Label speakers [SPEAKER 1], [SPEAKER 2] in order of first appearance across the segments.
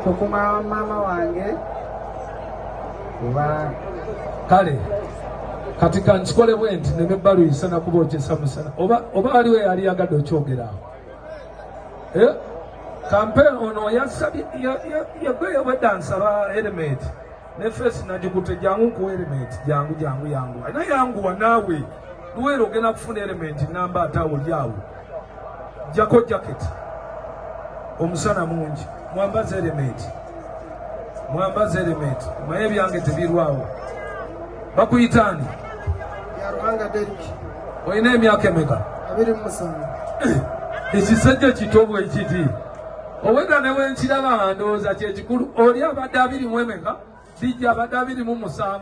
[SPEAKER 1] Kukuma maama wange kuba.
[SPEAKER 2] Kale kati kankikole bwe nti neme baluyisa nakubokyesa musana, oba waliwo eyali yagadde okyogerawo. Eh? Kampe ono yasabye yagwe obwedda nsaba helmet ne face nagikutte. Jangu nkuwa helmet, jangu, jangu, yanguwa naye, yanguwa naawe. Luweero ogenda kufuna helmet namba ate awo oli awo. Jako jacket, omusana mungi. Mwambaze helmet, mwambaze helmet. Maye ebyange tebirwawo. Bakuyitaani?
[SPEAKER 3] Byaruhanga Derrick.
[SPEAKER 2] Olina emyaka emeka?
[SPEAKER 3] 27.
[SPEAKER 2] Ekisajja kito bwe kiti, obwedda ne wenkiraba nga ndowooza kyekikulu. Oli abadde 20 emeka? Dijja abadde 27,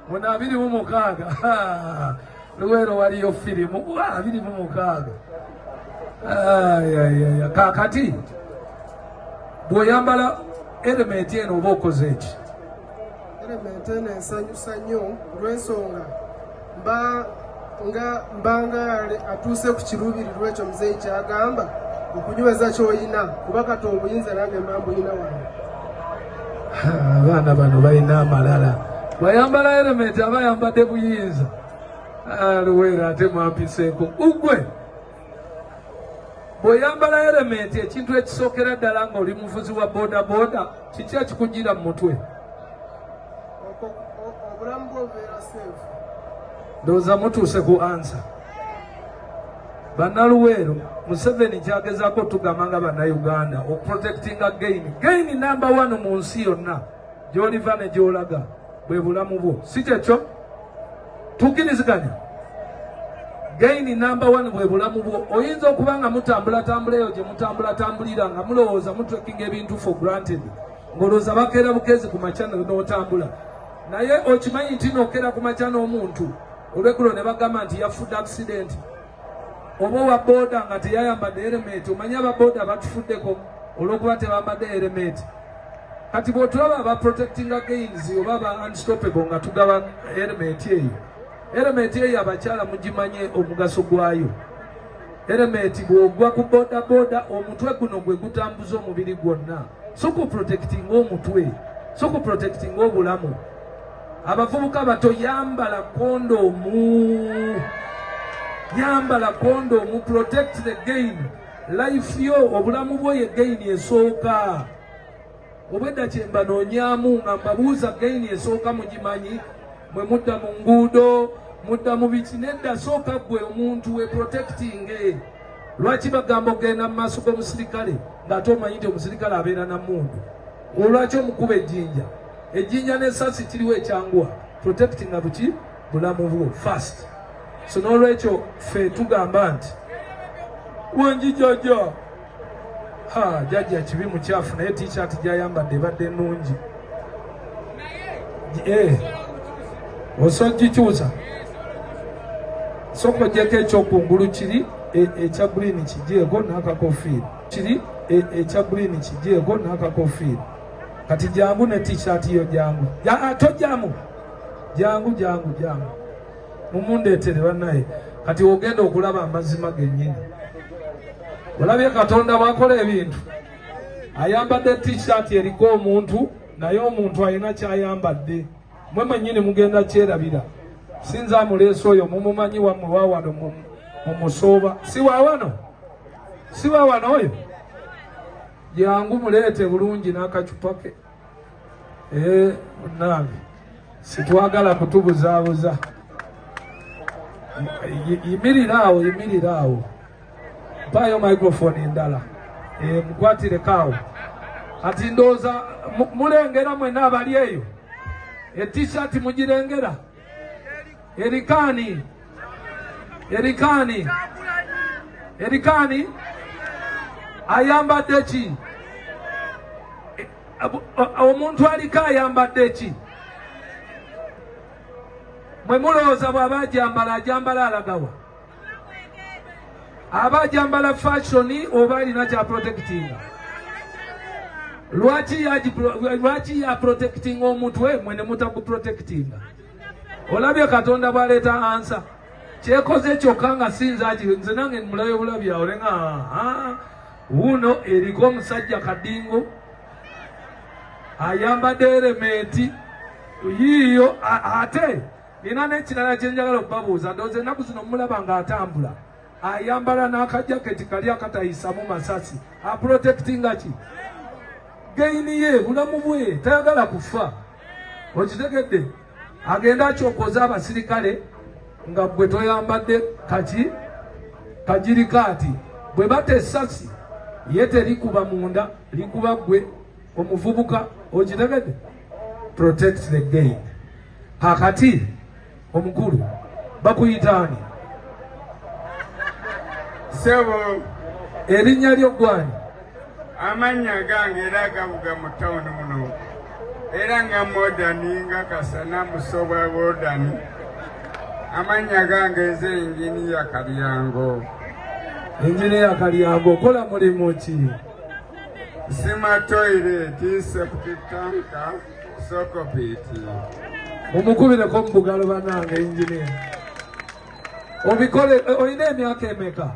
[SPEAKER 2] muno 26. Luweero waliyo firimu 26. Ayayaya. Kaakati bw'oyambala helmet eno oba okoze eki?
[SPEAKER 3] Helmet eno ensanyusa nnyo olw'ensonga mba nga mbanga atuuse ku kiruubirirwa ekyo muzeeyi kyagamba okunyweza ky'oyina, kuba kati obuyinza nange mba mbuyina wano.
[SPEAKER 2] Abaana bano balina amalala. Bwayambala helmet aba ayambadde buyinza. Ah, Luweero ate mwampiseeko ugwe. Bw'oyambala helmet, ekintu ekisookera ddala ng'oli muvuzi wa boda boda, kiki ekikugira mu mutwe?
[SPEAKER 3] Obulamu bwo bubeera safe.
[SPEAKER 2] Ndowooza mutuuse ku answer. Bannaluweero, Museveni kyagezaako tugamba nga Bannayuganda okuprotectinga gain. Gain number one mu nsi yonna gy'oliva ne gy'olaga bwe bulamu bwo, si kyekyo? Tukkiriziganya, gain number one bwe bulamu bwo. Oyinza okuba nga mutambulatambula eyo gye mutambulatambulira nga mulowooza mutakinga ebintu for granted, ng'olowooza bakeera bukeezi ku makya n'otambula, naye okimanyi nti nokeera ku makya n'omuntu olweggulo ne bagamba nti yafudde accident, oba owa booda nga teyayambadde helmet. Omanyi aba booda batufuddeko olw'okuba tebambadde helmet. Kati bw'otulaba aba protectinga gains oba aba unstoppable nga tugaba helmet eyo, helmet eyo abakyala mugimanye omugaso gwayo. Helmet bw'ogwa ku boda boda, omutwe guno gwe gutambuza omubiri gwonna, so ku protectinga omutwe, so ku protectinga obulamu. Abavubuka bato, yambala kondomu, yambala kondomu, protect the gain. Life yo, obulamu bwo ye gain esooka. Obwedda kyembanoonyaamu nga mbabuuza, gain esooka mugimanyi? Mwe mudda mu nguudo, mudda mu biki. Nedda, sooka gwe omuntu we protecting. Lwaki bagamba ogenda mu maaso g'omusirikale ng'ate omanyi nti omusirikale abeera na mundu? Olwaki omukuba ejjinja? Ejjinja n'essasi kiriwo ekyanguwa. Protectinga buki? Bulamu bwo first. So n'olwekyo ffe tugamba nti wangi jjajja, ha jjajja kibi mukyafu, naye T-shirt gyayambadde ebadde nnungi. Eh, osogikyusa, sooka ogyeko ekyokungulu kiri ekya green, kigyeko n'akakofiira kiri ekya green, kigyeko n'akakofiira. Kati jangu ne T-shirt yo, jangu. Ah, tojjamu, jangu, jangu, jangu, mumundeetere bannaye. Kati ogenda okulaba amazima gennyini. Olabye Katonda bw'akola ebintu. Ayambadde T-shirt eriko omuntu, naye omuntu alina kyayambadde. Mwe mwennyini mugenda kyerabira. Sinza amuleese oyo, mumumanyi, wammwe wawano mumusooba. Si wawano, si wawano oyo. Jangu muleete bulungi n'akacupa ke. Ee, nange sitwagala kutubuzaabuza. Yimirira awo, yimirira awo. Mpaayo microphone endala. Eh, mukwatireko awo. Kati ndowooza mulengera mwenna abali eyo, e T-shirt mugirengera. Erikaani, erikaani, erikaani? Ayambadde ki? Omuntu aliko ayambadde ki? Mwe mulowooza bw'aba ajambala, ajambala alagawa? Aba ajambala fashion oba alina kya protectinga? Lwaki ya protectinga omutwe, mwe ne mutaguprotectinga? Olabye Katonda bw'aleeta answer kyekoze kyokka nga sinza agi. Nze nange mulabe bulabi awo nenga wuuno eriko omusajja kadingo. Ayambadde erementi yiiyo. Ate nina n'ekirala kye njagala okubabuuza, ndowooza ennaku zino mulaba ng'atambula ayambala n'akajaketi kali akatayisamu masasi, aprotectinga ki? Gain ye, bulamu bwe, tayagala kufa. Okitegedde? Agenda akyokoza abasirikale nga gwe toyambadde kaki kagirikaati, bwe bata essasi ye terikuba munda, likuba gwe omuvubuka. Okitegedde? Protect the gain. Kakati omukulu bakuyitaani?
[SPEAKER 4] Sebo.
[SPEAKER 2] Erinnya lyo gwani?
[SPEAKER 4] Amannya gange era gabuga mu tawuni muno, era nga modern, nga kasana musobwa modern. Amannya gange nze Inginiya Kalyango.
[SPEAKER 2] Inginiya Kalyango, okola mulimu ki?
[SPEAKER 4] Sima toilet, septic tank, soak pit.
[SPEAKER 2] Mumukubireko mu bugalo bannange. Inginiya, obikole. Olina emyaka emeka?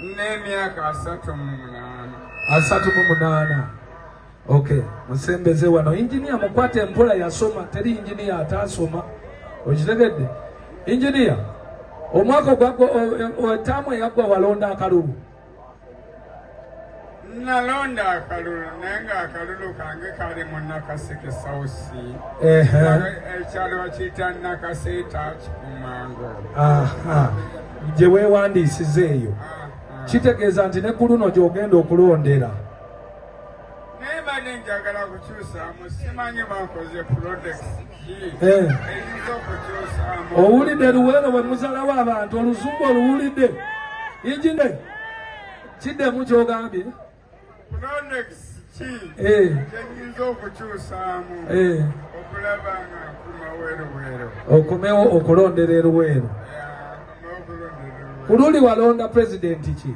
[SPEAKER 4] N'emyaka 38.
[SPEAKER 2] 38, okay. Musembeze wano inginiya, mukwate empola. Yasoma, teri inginiya ataasoma. Okitegedde, inginiya? Omwaka ogwagwa, taamu eyaggwa, walonda akalulu?
[SPEAKER 4] Nalonda akalulu, naye nga akalulu kange kali mu Nakaseke South. Ekyalo bakiyita Nakaseeta Kikumango.
[SPEAKER 2] Gye weewandiisiza eyo, kitegeeza nti ne ku luno gy'ogenda okulondera?
[SPEAKER 4] Naye mbadde njagala kukyusaamu, simanyi bakoze products ki eyinza okukyusaamu.
[SPEAKER 2] Owulidde Luweero bwe muzalawo abantu, oluzungu oluwulidde. Ingine, kiddemu kyogambye.
[SPEAKER 4] Products ki kyenyinza okukyusaamu okulaba nga nkomawo eruweero?
[SPEAKER 2] Okomewo okulondera eruweero. Ku luli walonda pulezidenti ki?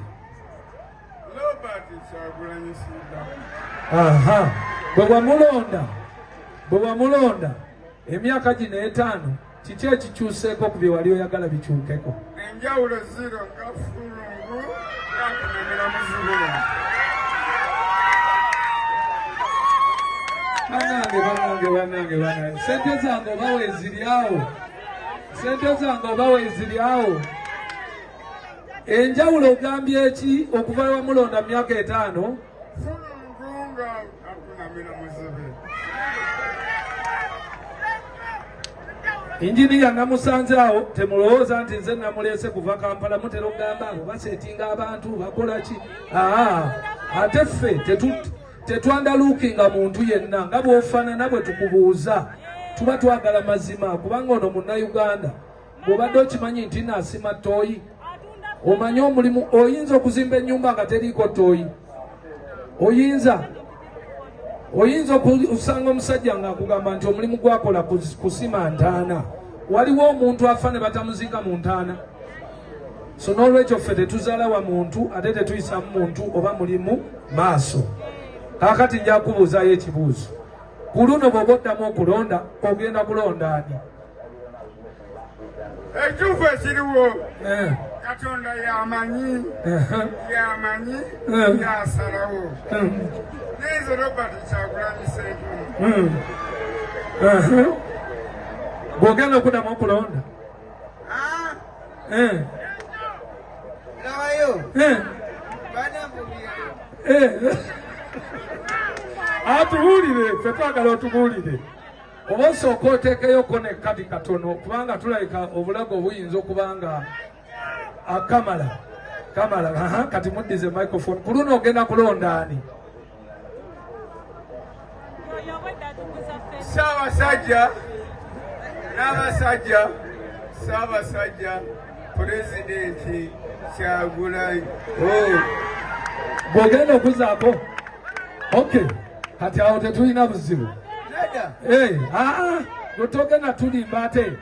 [SPEAKER 4] Robert Kyagulanyi Ssentamu.
[SPEAKER 2] Aha, bwe wamulonda emyaka gino 5, kiki ekikyuseeko ku bye wali oyagala bikyukeko?
[SPEAKER 4] Enjawulo zero, nga fulungu gakunamira muzibe.
[SPEAKER 2] Banange, banange, banange, banange, sente zange oba weeziri awo, sente zange oba weeziri awo. Enjawulo ogambye eki okuva wamulonda mu myaka 5?
[SPEAKER 4] Fulungu nga akunamira muzibe.
[SPEAKER 2] Inginiya namusanze awo. Temulowooza nti nze namuleese kuva Kampala. Mutera okugamba abo baseetinga abantu, bakola ki? Aa, ate ffe tetwandaluukinga muntu yenna. Nga bw'ofaanana bwe tukubuuza, tuba twagala mazima, kubanga ono munnayuganda. Bw'obadde okimanyi nti naasima ttooyi, omanyi omulimu, oyinza okuzimba ennyumba nga teriiko ttooyi? Oyinza okusanga omusajja ng'akugamba nti omulimu gwakola kusima ntaana. Waliwo omuntu afa ne batamuziika mu ntaana. So n'olwekyo ffe tetuzaala wa muntu, ate tetuyisamu muntu oba mulimu maaso. Kaakati nja kubuuzaayo ekibuuzo. Ku luno bw'oba oddamu okulonda, ogenda kulonda ani?
[SPEAKER 4] Ekituufu ekiriwo, Katonda yamanyi, yamanyi, yasalawo. Nenze Robert Kyagulanyi Ssentamu.
[SPEAKER 2] Bw'ogenda okuddamu okulonda?
[SPEAKER 1] Ah, labayo banambulira.
[SPEAKER 2] Atubuulire, ffe twagala otubuulire, oba osooka oteekeyoko ne kadi katono, kubanga tulabika obulago obuyinza okuba nga akamala kamala. Aha, kati muddize microphone. Ku luno ogenda kulonda ani?
[SPEAKER 4] Ssaabasajja n'abasajja, Ssaabasajja Pulezidenti Kyagulanyi.
[SPEAKER 2] Oh. Bw'ogenda okuzaako, okay, kati awo tetulina buzibu.
[SPEAKER 1] Nedda.
[SPEAKER 2] Eh, aa, gwe togenda tulimba, ate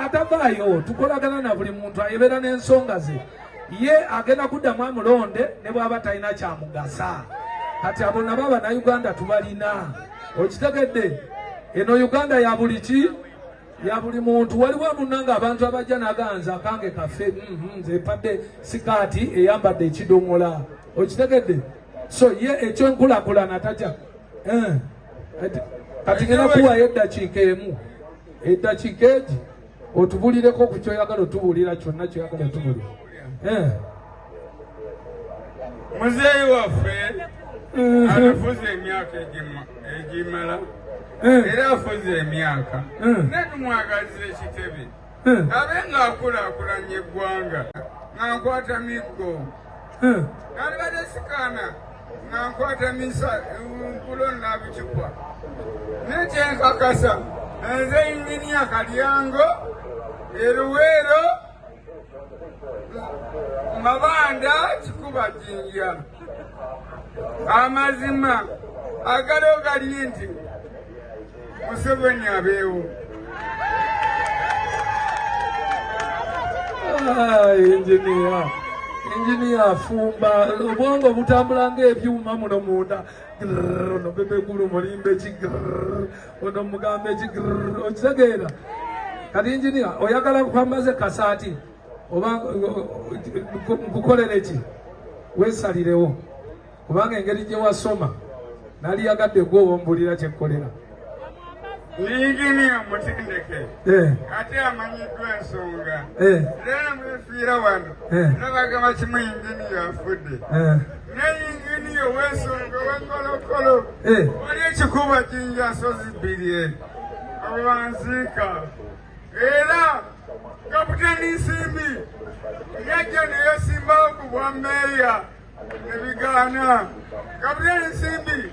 [SPEAKER 2] atavaayo. Tukolagana na buli muntu ayebeera n'ensonga ze. Ye agenda kuddamu amulonde ne bw'aba talina kyamugasa. Kati abo nabo abannayuganda tubalina. Okitegedde? Eno Uganda ya buli ki, ya buli muntu. Waliwo munanga abantu abajja naganza akange kafe, nze mpadde sikaati eyambadde ekidomola. Okitegedde? So ye ekyenkulakulana tajja. Kati ngenda kuwayo eddakiika emu, eddakiika egi otubulireko ku kyoyagala otubuulira kyonna kyoyagala otubulira.
[SPEAKER 4] Muzeeyi waffe atufuze emyaka egimala, era afuze emyaka, naye tumwagaliza ekitebe abe ng'akulaakulanya eggwanga. Nga nkwata miggo nalibadde sikaana, nga nkwata misa nkulo nabikikwa, naye kyenkakasa nze Inginiya Kalyango eruweero Mabanda Kikuba Jinja. Amazima agaliwo gali nti Museveni abeewo.
[SPEAKER 2] Engineer, engineer afumba obwongo butambula ng'ebyuma muno munda. Ono Bebe Cool mulimbe ki, ono mugambe ki, okitegeera? Kati engineer oyagala kwambaze kasaati oba nkukolere ki? Weesalirewo, kubanga engeri gye wasoma naliyagadde gwe owombulira kyekkolera.
[SPEAKER 4] Inginiya mutendeke ate amanyiddwa ensonga, era namwefiira wano nabagamba kimu, inginiya afudde, naye inginiya ow'ensonga ow'enkolokolo wali ekikuba Jinja nsozi bbiri owanziika, era Kaputeni Nsimbi yajja neyesimbawo ku bwa meeya nebigaana. Kaputeni Nsimbi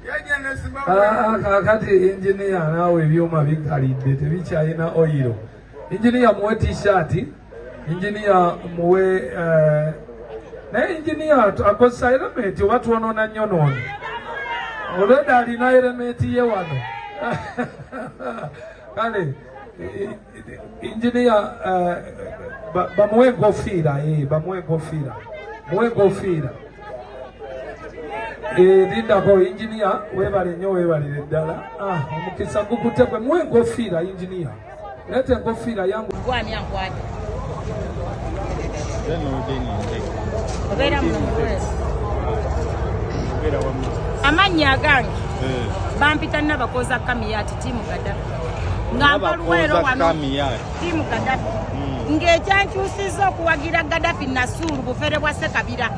[SPEAKER 4] yajja nesimbawo.
[SPEAKER 2] Kakati engineer naawe ebyuma bikalidde, tebikyalina oil. Engineer muwe T-shirt, engineer muwe, naye engineer akozesa helmet oba twonoona nnyo noono? Olwedda alina helmet ye wano. Kale engineer bamuwe enkofiira, bamuwe enkofiira, muwe enkofiira. Lindako engineer, weebale nnyo, weebalire ddala. Omukisa gukutte gwe, muwe enkofiira engineer, leeta enkofiira yangu.
[SPEAKER 5] Gwani ankwata obeera muno muweesi. Amannya agange bampita Nabakoza Kamiyati, team Gadafi, nga mpa Luweero wano, team Gadafi. Ng'ekyankyusiza okuwagira Gadafi Nasuulu bufere bwa Sekabira.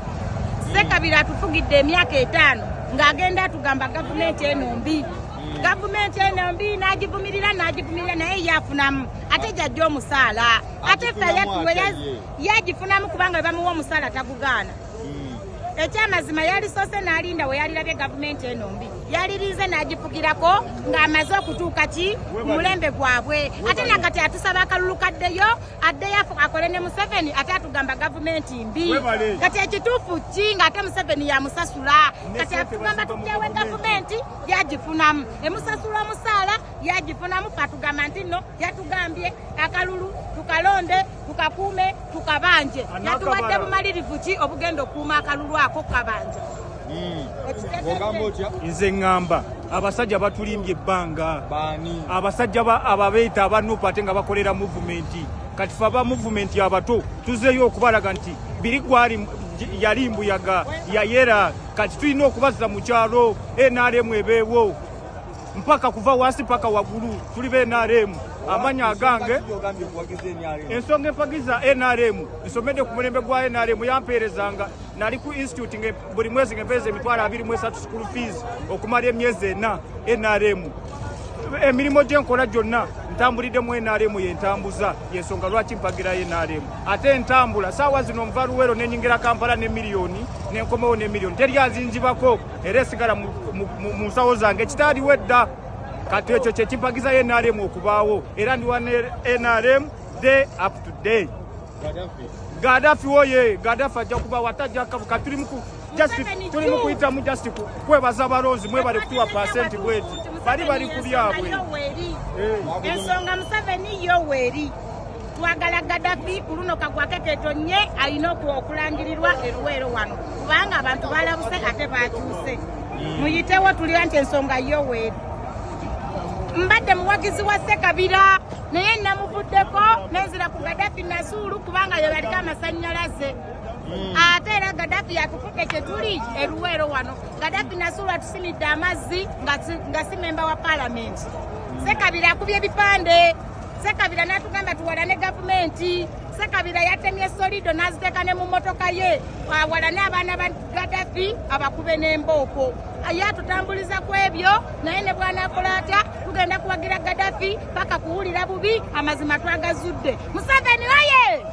[SPEAKER 5] Sekabira atufugidde emyaka 5 ng'agenda atugamba gavumenti eno mbi, gavumenti eno mbi, n'agivumirira n'agivumirira, naye ye afunamu ate gyajja omusaala, ate ffe yagifunamu kubanga bamuwa omusaala tagugaana. Ekyamazima yalisoose n'alinda we yalirabye gavumenti eno mbi, yalirinze n'agifugirako ng'amaze okutuuka ki ku mulembe gwabwe. Ate nakati atusaba akalulu kaddeyo, addeyo akole ne Museveni, ate atugamba gavumenti mbi. Kati ekituufu ki ng'ate Museveni yamusasula? Kati atugamba tujjawe gavumenti, yagifunamu, emusasula omusaala yagifunamu. Fe atugamba nti nno yatugambye akalulu tukalonde, tukakuume, tukabanje. Yatuwadde bumalirivu ki obugenda okukuuma akalulu ako kabanja?
[SPEAKER 6] Nze ŋŋamba abasajja batulimbye ebbanga, abasajja ababeeta aba NUP ate nga bakolera movement. Kati fe aba movement abato tuzeeyo okubalaga nti biri gwali yali mbuyaga yayera. Kati tulina okubazza mu kyalo, NRM ebeewo mpaka kuva wansi mpaka waggulu, tuli ba NRM. Amanya agange, ensonga empagiza NRM, nsomedde ku mulembe gwa NRM, yampeerezanga nali ku institute buli mwezi ngempeereza 23,000 school fees okumala emyezi 4. NRM emirimu gyenkola gyonna ntambuliddemu NRM, yentambuza, yensonga lwaki mpagira NRM. Ate entambula saawa zino nva Luwero nenyingira Kampala ne miliyoni, nenkomawo ne miliyoni, teri azinjibako, era esigala mu nsawo zange ekitaaliwo edda. Kati ekyo kyekimpagiza NRM okubaawo, era ndi wa NRM day up to day. Gaddafi woye! Gaddafi ajja kubaawo, atajja kabuka. Tuli mu kuyitamu just kwebaza abalonzi, mwebale kutuwa pasenti bweti, bali bali ku byabwe.
[SPEAKER 5] Ensonga Museveni yo weeri, twagala Gaddafi ku luno kagwake ketonye, alina okulangirirwa eruweero wano kubanga abantu balabuse ate bakyuse. Muyitewo tulira nti ensonga yo weeri. Mbadde muwagizi wa Sekabira naye namuvuddeko nenzira ku Gaddafi Nasuulu kubanga ye baliko amasannyalaze. Ate era Gaddafi yatufudde kye tuli e Luweero wano. Gaddafi Nasuulu atusimidde amazzi nga si memba wa palamenti. Sekabira akubye ebipande. Sekabira n'atugamba tuwalane gavumenti. Sekabira yatemye solido n'aziteeka ne mu mmotoka ye awalane abaana ba Gaddafi abakube n'embooko. Ye atutambuliza ku ebyo, naye ne bw'anaakola atya tugenda kuwagira Gaddafi paka kuwulira bubi. Amazima twagazudde. Museveni oye!